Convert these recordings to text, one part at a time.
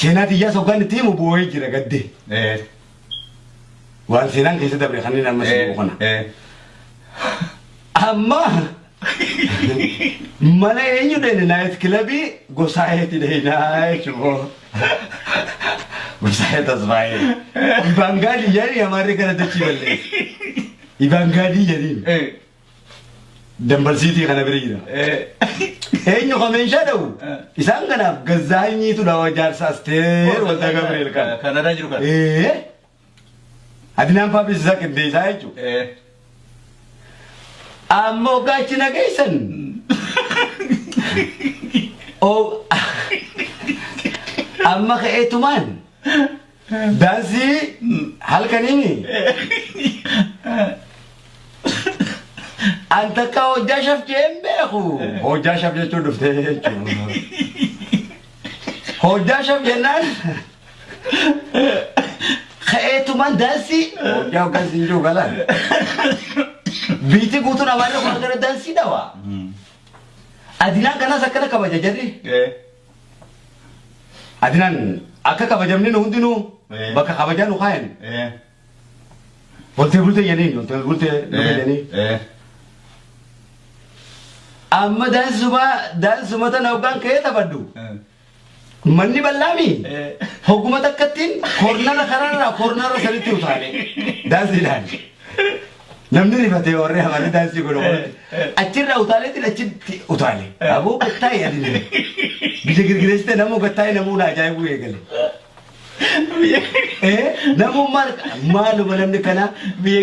Seenaa tiyyaas hoggaan itti himu boo'ee jira gaddee. Waan seenaan keessa dabre kanneen amma si himu kana. Amma mana eenyu dhayne night clubii Gosaayeeti dhaynaa jechuudha. Gosaayee Tasfaayee. Ibaangaadii jedhanii Amaarri gara dachii balleesse. Ibaangaadii jedhiin. Dambalsiitii kana bira jira. Eenyu ka meeshaa dha'u? Isaan kanaaf Gazzaanyiitu dhawa jaarsa Asteer Waldaa Gabriel kana. Kanadaa jiru kana. Ee. Adinaan faa beeksisaa qindeessaa jechuudha. Amma hoggaa achi na geessan. Amma ka'eetumaan daansii halkaniini. An takka hojjaa shaf jee hin beeku. Hojjaa shaf jechuun dhuftee jechuudha. Hojjaa shaf jennaan ka'eetumaan daansii hojjaa hoggaan siin jiru galaan. Biitti guutuun amaarri kun gara daansii dhawa. Adinaan kanas akkana kabaja jarri. Adinaan akka kabajamni nu hundinuu bakka kabajaa nu kaayan. Oltee bultee jedhanii oltee bultee nu jedhanii. Amma daansuma daansuma tana hoggaan ka'ee taphadhu. Manni bal'aami. Hogguma takkattiin koornara karaarraa koornara sanitti utaale. Daansiidhaan. Namni rifatee warri amarri daansii godhu godhutti. Achirraa utaaleetiin achitti utaale. Aboo gattaa'e adii. Biyya girgireessite namuu gattaa'e namuu na ajaa'ibuu eegale. Namuu maal maaluma namni kana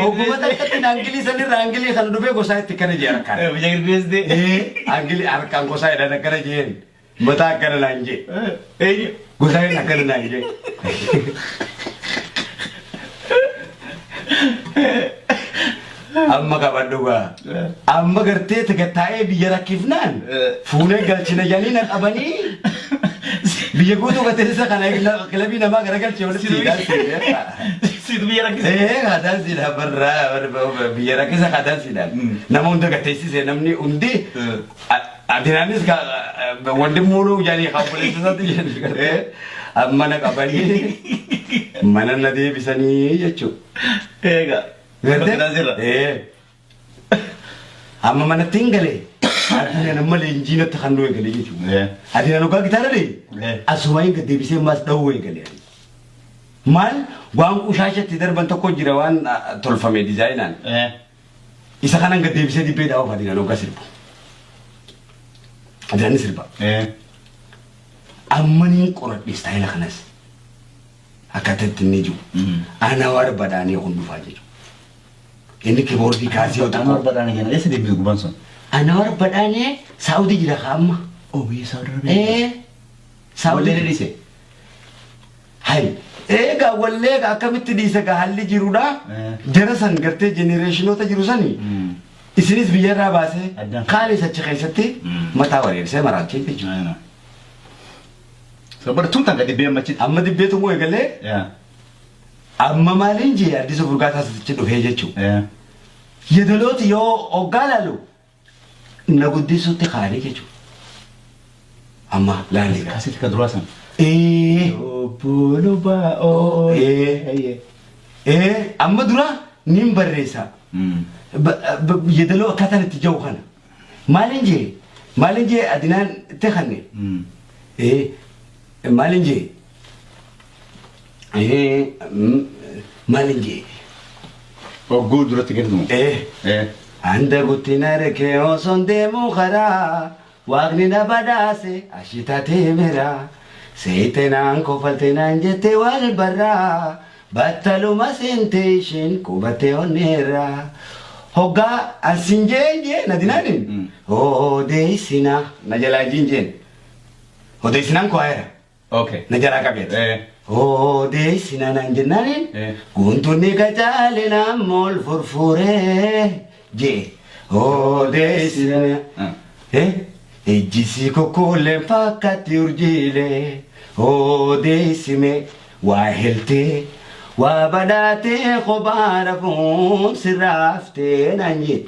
hogguma takkatti angilii sanirraa angilii kana dhufee gosaa itti kana jee harkaan. Biyya girgireessite. Angilii harkaan gosaa jedhan akkana jeen. Mataa akkana naan jee. Eenyu? Gosaayeen akkana naan jee. Amma qabadhu gaa. Amma gartee tagattaa'ee biyya rakkifnaan fuunee galchina jedhanii na qabanii biyya guutuu gateessa kana kilabii namaa garagalchee walitti daansiidha. Siitu biyya rakkise. Ee kaa daansiidha barraa biyya rakkisa kaa daansiidhaan. Nama hunda gateessise namni hundi Adinaanis ka wandimmuunuu jedhanii ka obboleessa isaatti jedhanii gartee mana qabanii mana na deebisanii jechuudha. Eega. Gartee? Bakka sirra. Ee. Amma manatti hin galee. Adinaan amma leenjii natti kan nu eegale jechuudha. Adinaan hoggaa gitaara dhee asuma hin gad deebisee maas dha'uu eegale. Maal waan qushaashatti darban tokko jira waan tolfame dizaayinaan. Isa kanan gad deebisee dibbee dhaa'uuf Adinaan hoggaa sirbu. Adinaan ni sirba. Amma niin qoradhe istaayila kanas. Akkaataa itti inni jiru. Anawar Badhaanee kun dhufaa jechuudha. Inni kiboordii kaasee yoo Anwar tokko. Badhaanee jenna. Eessa deemte gubbaan sun? Anawar Badhaanee Saa'udii jira ka amma. Oh biyya Saawud Arabiyaa. Ee. Wallee ni dhiise. Hay. Egaa wallee egaa akkamitti dhiisa egaa halli jirudha. Jara san gartee jenereeshinoota jiru sani isinis biyyarraa baasee Addaan. kaanis achi keessatti mataa wareersee maraachee jechuudha. So bara tumtaan gadi dibbee ammachitti. Amma dibbee tumuu eegalee amma maaliin jee Addisuu Furgaataa asitti dhufee jechuudha. Yedalooti yoo hoggaa laalu na guddisuutti kaanii jechuudha. Amma laali gaa. Kaasiti ka duraa san. Ee. Obbo Lubaa oo. Ee. Ee amma dura nin barreessa. Yeedaloo akkaataan itti jiru kana. Maaliin jee? Maaliin jee adinaan itti kanne? Ee maaliin jee? Ee maaliin jee? Ogguu duratti kennu. Ee. Ee. Handa guddina rekee osoon deemuu karaa waaqni na badhaase ashitatee mira seete naan kofalte naan jette wal barraa battaluma seente isheen qubatte onneerra hoggaa ansin jeen jeen adinaanin odeessina na jalaa jiin jeen odeessinaan kwaayera na jalaa qabeeti. Odeessina naan jennaaniin guntunni qacaale naan mool furfuree jee odeessina. Ijjisi kukkuuleen fakkaatti urjiilee odeessime waa heltee waa badhaatee kophaa rafuun sirraaftee naan jee.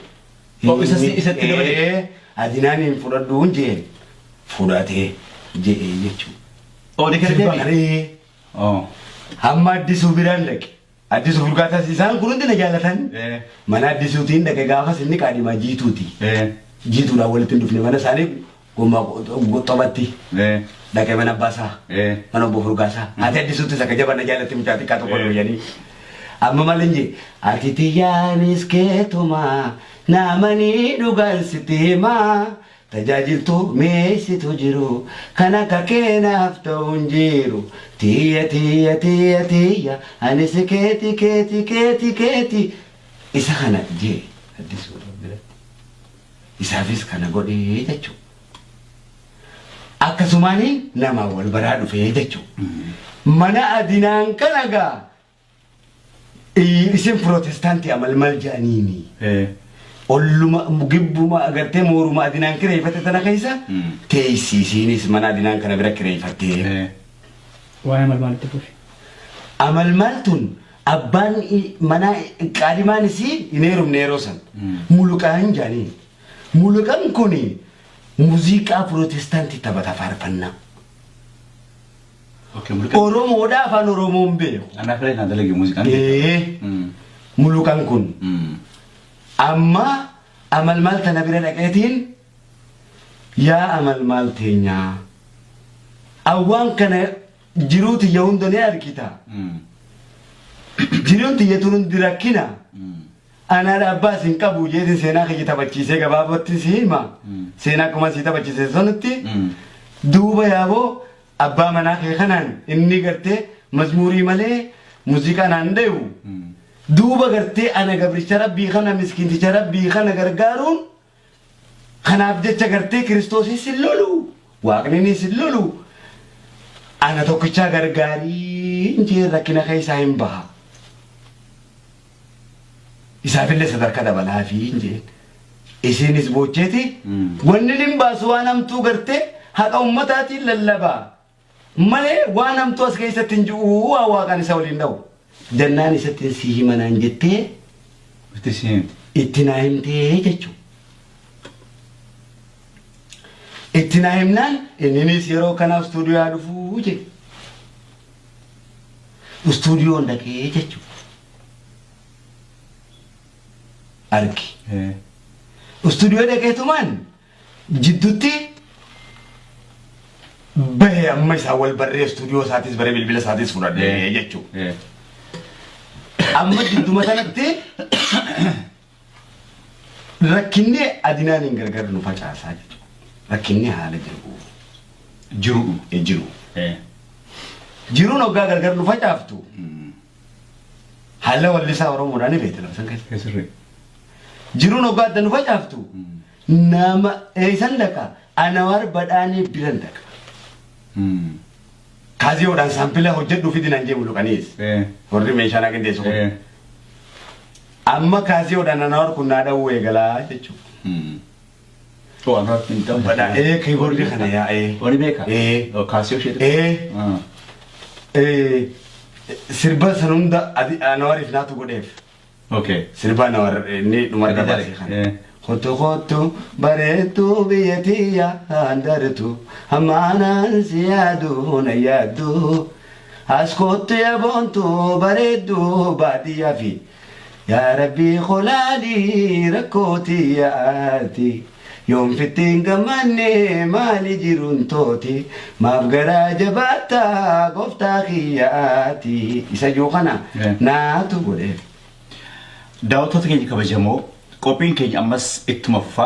Oh, isatti dabale? Adinaan hin fudhadhuun jeen fudhatee je'ee jechuudha. Oo, ni Sirba kenneefi? kana ee. Oo. Hamma Addisuu biraan dhaqe. Addisuu Furgaasaas isaan kun hundi na jaalatan. Mana Addisuutiin dhaqe gaafas inni qaadhimaa Jiituuti. Jiituudhaan walitti hin dhufne mana isaanii gommaa xophatti. Dhaqe mana abbaa isaa. Mana obbo Furgaasaa. Haati Addisuuttis akka jabaa na jaalatti mucaa xiqqaa tokko dooyyanii. Amma maal hin jee ati tiyyaanis keetuma naamanii dhugaan sitti himaa. Tajaajiltuu mi'eessitu jiru kan akka kee naaf ta'u hin jiru Tiyya tiyya tiyya tiyya ani si keeti keeti keeti keeti Isa kana jee Addisuu biratti isaafis kana godhe jechuu Akkasumaaniin namaan wal baraa dhufe jechuu Mana Adinaan kana gaa Isin pirootestaantii amalmal jedhaniini. Olluma gibbuma agartee mooruma adinaan kireeffate tana keessa teessi isiinis mana adinaan kana bira kireeffattee. Waa'ee amalmaal itti fufi. Amalmaal tun abbaan manaa qaadimaan isii hin heerumne yeroo san. Muluqaan jedhaniin. Muluqaan kun muuziqaa pirootestaantii taphata faarfannaa. Okay, Muluqan. Oromoodha afaan Oromoon beeku. Anaa filee kan dalage muuziqaan. Ee Muluqan kun. Amma amalmaal tana bira dhaqeetiin yaa amalmaal teenyaa awwaan kana jiruu tiyya hunda ni argita. Jiruun tiyya tun hundi rakkina. Anaadha abbaas hin qabu jeetiin seenaa kiyya taphachiisee gabaabatti si hima. Seenaa akkuma si taphachiise sanitti duuba yaaboo abbaa manaa kee kanaan inni gartee mazmuurii malee muuziqaa naan dhayu. Duuba gartee ana gabricha rabbii kana miskiinticha rabbii kana gargaaruun kanaaf jecha gartee kiristoosis hin lolu waaqninis hin lolu ana tokkichaa gargaarii jee rakkina keessaa hin baha. Isaafillee sadarkaa dabalaafii hin jeen. Isiinis boocheeti wanni hin baasu waan hamtuu gartee haqa ummataatiin lallabaa malee waan hamtuu as keessatti hin jiru waan waaqaan isa waliin dha'u. Jannaan isatti si himanaan jettee Itti si himte. itti naa himtee jechuudha. Itti naa himnaan inninis yeroo kanaaf istuudiyoo haa dhufuu jedhe. Istuudiyoon dhaqee jechuudha. Argi. Istuudiyoo dhaqeetumaan jidduutti bahe amma isaa wal barree istuudiyoo isaatis baree bilbila isaatis fudhadhee jechuudha. Amma jidduma sanatti rakkinni adinaaniin gargar nu facaasaa jechuudha. Rakkinni haala jiru. Jiruudhuma. Jiru. Jiruun hoggaa gargar nu facaaftu haala wallisaa Oromoodhaan ni beekta lafa san keessa. Sirrii. Jiruun hoggaa adda nu facaaftu nama eessan dhaqa Anawar Badhaanee biran dhaqa. Kaaziyoodhaan saampila hojjedhuu fidi naan jee muluqaniis. Warri meeshaa naa qindeessu kun. Amma kaaziyoodhaan Anawar kun naa dha'uu eegalaa jechuudha. Oo Anwar hin ta'u. Badhaadhee kiiboordii kana yaa'ee. Wani beeka? Ee. Kaasiyoo ishee. Ee. Ee. Sirba san hunda Anwariif naatu godheef. Okay. Sirba Anwar inni dhumarra baasee kana. Kottu kottu bareedduu biyya tiyya handartu hammaanaan si yaadu na yaaddu. As kottu yaboontu bareedduu baadiyyaa fi Yaa Rabbii koo laalii rakkoo tiyyaati Yoom fitti hin gammanne maali jiruun tooti Maaf garaa jabaatta gooftaa kiyyaati Isa jiru kana naatu godheef. Daawwattoota keenya kabajamoo qophiin keenya ammas ittuma fufa.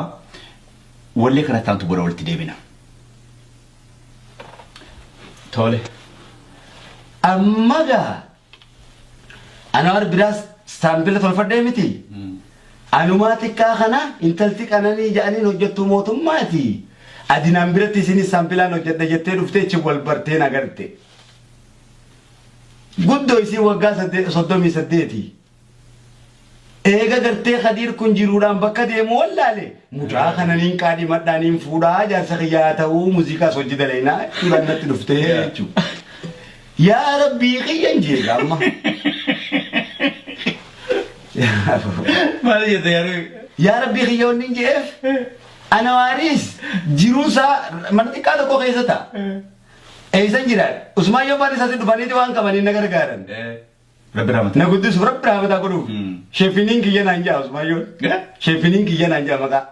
Wallee kanatti aantu booda walitti deebina. Tole. Amma gaa Anawar biraas saampila tolfadhee miti. Anumaa xiqqaa kana intalti qananii jedhaniin hojjettu mootummaati. Adinaan biratti isinis saampilaan hojjedha jettee dhuftee achi wal barteen agarte. Guddoo isii waggaa 38. Eega gartee Khadiir kun jiruudhaan bakka deemu wallaale mucaa kana niin qaadhimadhaa niin fuudhaa jaarsa kiyya haa ta'uu muuziqaas hojii dalaynaa jechuudhaan natti dhuftee jechuudha. Yaa Rabbii kiyyan jeega amma. Maal jette yaa Rabbi? Yaa Rabbii kiyya wanni hin je'eef ana waariis jiruusaa mana xiqqaa tokko keessa ta'a. Eessan jira? Usmaayyoo faan isatti dhufaniiti waan qabaniin na gargaaran. Rabbi rahmata. Na guddisuuf Rabbi rahmataa godhuuf. Sheefiniin kiyya naan jaa Usmaayyoon. Sheefiniin kiyya naan jaa maqaa.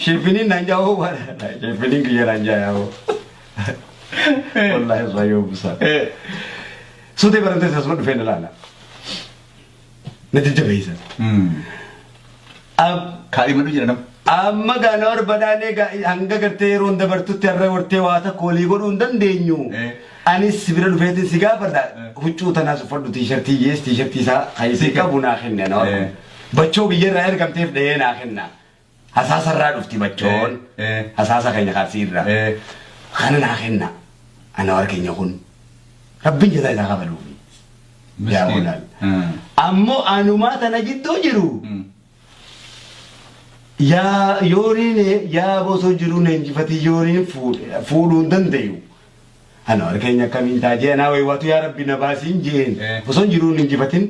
Sheefiniin naan jaa hoo waan. Sheefiniin kiyya naan jaa yaa hoo. Wallaahi Usmaayyoo busaa. Suutee baramtee asuma dhufee na laala. Na jajjabeessa. Kaadhimadhu jira nama. Amma gaana barbadaanee hanga gartee yeroon dabartutti har'a wartee waa takka walii godhuu hin dandeenyu. Anis si bira dhufeetiin si gaafadha. Huccuu tanaas uffadhu tiishartii jees tiishartii isaa kaayisee qabu naa kenne na warra. Bachoo biyyarraa ergamteef dhahee naa kenna. Hasaasarraa dhufti bachoon. Hasaasa keenya kaarsii irraa. Kana naa kenna. Ana warra keenya kun. Rabbiin jazaa isaa kafaluufi. Yaa walaal. Ammoo anumaa tana jidduu jiru. Yaa yooniin yaa osoo jiruun injifatii yooniin fuudhuu hin dandayu. Ana warra keenya akkamiin taa jee anaa waywaatu yaa Rabbi na baasiin jeen osoo jiruun injifatin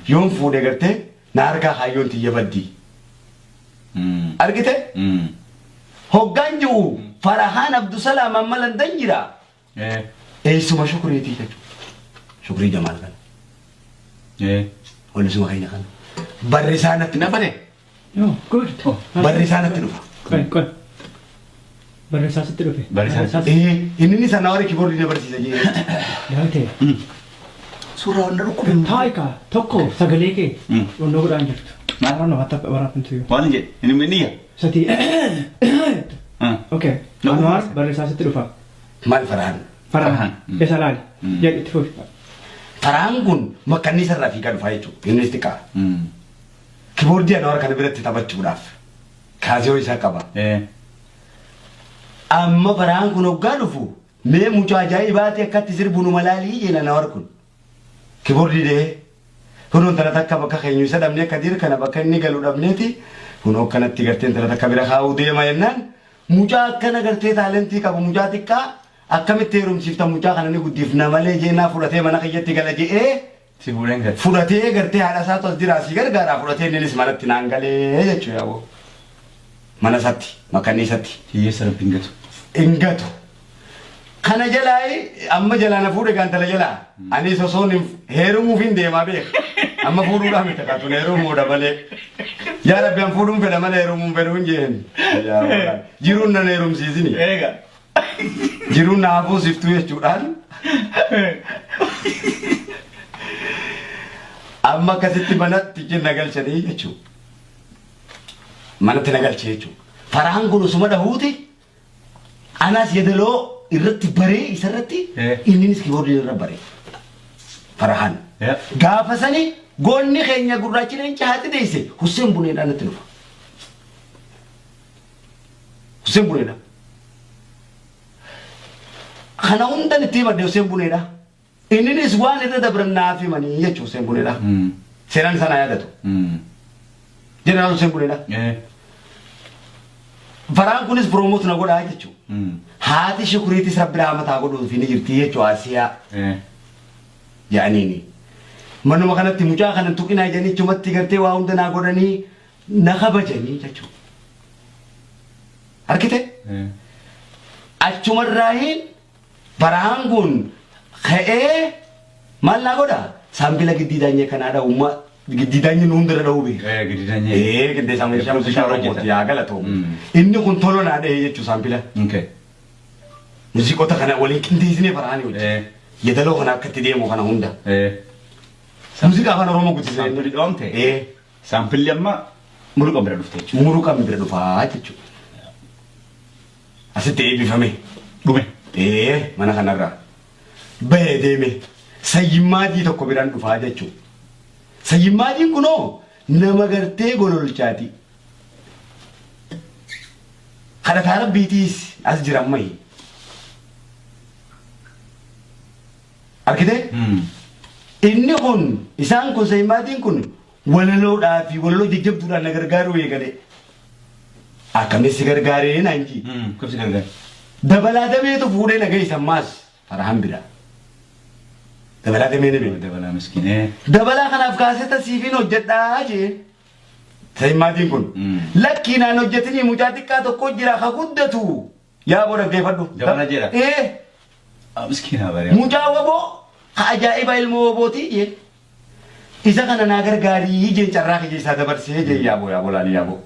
yoon fuudhe gartee na harkaa kaayyoon tiyya baddi. Argite? Hoggaan ji'u Farahaan Abdusalaam amma Landan jira. Eessuma Shukriitii jechuudha. Shukrii Jamaal kana. Wallisuma keenya kana. Barri isaa natti Na bane. No, good. Barri isaa natti dhufa. Qoy, qoy. Barri isaa sitti dhufe. Barri isaa sitti Inni inni sana warri kiboordii na barsiisa jee. Daawitee. Suuraa wanna dhukkube. Taa'i kaa tokko sagalee kee onnoo godhaan jirtu. Maal? Warra wanta waraabamtu yoo. Waan hin jedhe. Inni inni iyya. Sati. Okay. No. Anwaar barri isaa sitti dhufa. Maal Farahaan? Farhaan. Farhaan. Isa laali. Jedhi itti fufi. Farhaan kun makkanniisa irraa fiigaa dhufaa jechuudha. Innis xiqqaa. Kiboordii Anwaar kana biratti taphachuudhaaf kaasiyoo isaa qaba. Amma Farhaan kun hoggaa dhufu mee mucaa ajaa'ibaati akkatti sirbu nu malaalii jedhan Anwaar kun. Kiboordii dhahee. Kunoo intala takka bakka keenyu isa dhabnee Kadiir kana bakka inni galu dhabneeti kunoo akkanatti gartee intala takka bira kaa'uu deema jennaan mucaa akkana gartee taalentii qabu mucaa xiqqaa akkamitti heerumsiifta mucaa kana ni guddifna malee jeenaa fudhatee mana kiyyatti gala je'ee Si fuudheen gale. Fudhatee gartee haadha isaatu as jiraa si gargaaraa fudhatee inninis manatti naan galee jechuu yaaboo. Mana isaatti makkanni isatti. Hiyyeessa rabbi hin gatu. Hin gatu. Kana jalaa amma jalaa na fuudhe gaantala jalaa. Anis osoon hin heerumuuf hin deemaa beeka. Amma fuudhuudhaa miti kaatun heerumuudha malee. Yaa rabbi an fuudhuun fedha malee heerumuun fedhu hin jeen. Yaa wallaahi. Jiruun nan heerumsiisini. Eega. Jiruun na hafuusiftuu jechuudhaan. Amma akkasitti manatti na galchanii jechuudha. Manatti na galche jechuudha. Faraan kun osuma dhahuuti Anaas yedaloo irratti baree isarratti inninis kiiboordii irra baree. Farahaan. Gaafa sani goonni keenya gurraachi leenca haati deesse Husseen Buneedhaan natti dhufa. Husseen Buneedha. Kana hundan itti himadhe Husseen Buneedha. Inninis waan irra dabran naaf himanii jechuun Husseen Buneedha. Seenaan isaa naa yaadatu. Jeneraal Husseen Buneedha. Faraan kunis promote na godhaa jechuudha. Haati Shukuriitis Rabbi rahmataa godhuufi ni jirti jechuudha Asiyaa jedhaniini. Manuma kanatti mucaa kana hin tuqinaa jedhanii achumatti gartee waa hunda naa godhanii na kabajanii jechuudha. Argite? Achumarraahiin Barahaan kun ka'ee maal naa godha? Saambila giddii daanyee kanaa dha'u ma giddii daanyee nu hundarra dha'uu beeka. Eh, giddii daanyee. Ee qindeessaa meeshaa muuziqaa hojjeta. Oromooti yaa galatoomu. Mm. Inni kun tola naa dha'ee jechuu saambila. Okay. Muuziqoota kana waliin qindeessinee barahaanii hojjeta. Eh. Yeedaloo kana akka itti deemu kana hunda. Eh. Muuziqaa afaan Oromoo guddisee. Saampilli dhoomte? Ee. Saampilli amma muluqan bira dhufte jechuudha. Muruqan bira dhufaa jechuudha. Asitti eebbifame. Dhume. Ee mana kanarraa. Bahee deeme. Sayyimmaadii tokko biraan dhufaa jechuudha. Sayyimmaadiin kunoo nama gartee gololchaati. Kadhataa rabbiitiis as jira ammayi. Argitee? Inni kun isaan kun sayyimmaadiin kun Walaloodhaa fi walaloo jajjabduudhaan na gargaaruu eegale. Akkamiin si gargaaree naan jee. Akkam si gargaare? Dabalaa Dameetu fuudhee na geesse ammaas Farahan bira. Dabalaa Damee ni beekta. Dabalaa miskinee. Dabalaa kanaaf kaaseta siifiin hojjedhaa jee. Sayimmaatiin kun. Lakkii naan hojjetinii mucaa xiqqaa tokko jira ka guddatu. Yaa boo dhaggeeffadhu. Dabalaa jedha. Ee. Miskiina bari'a. Mucaa waboo ka ajaa'iba ilmoo wabooti jeen. Isa kana naa gargaarii jeen carraa kiyya isaa dabarsee jeen yaaboo yaaboo laali yaaboo.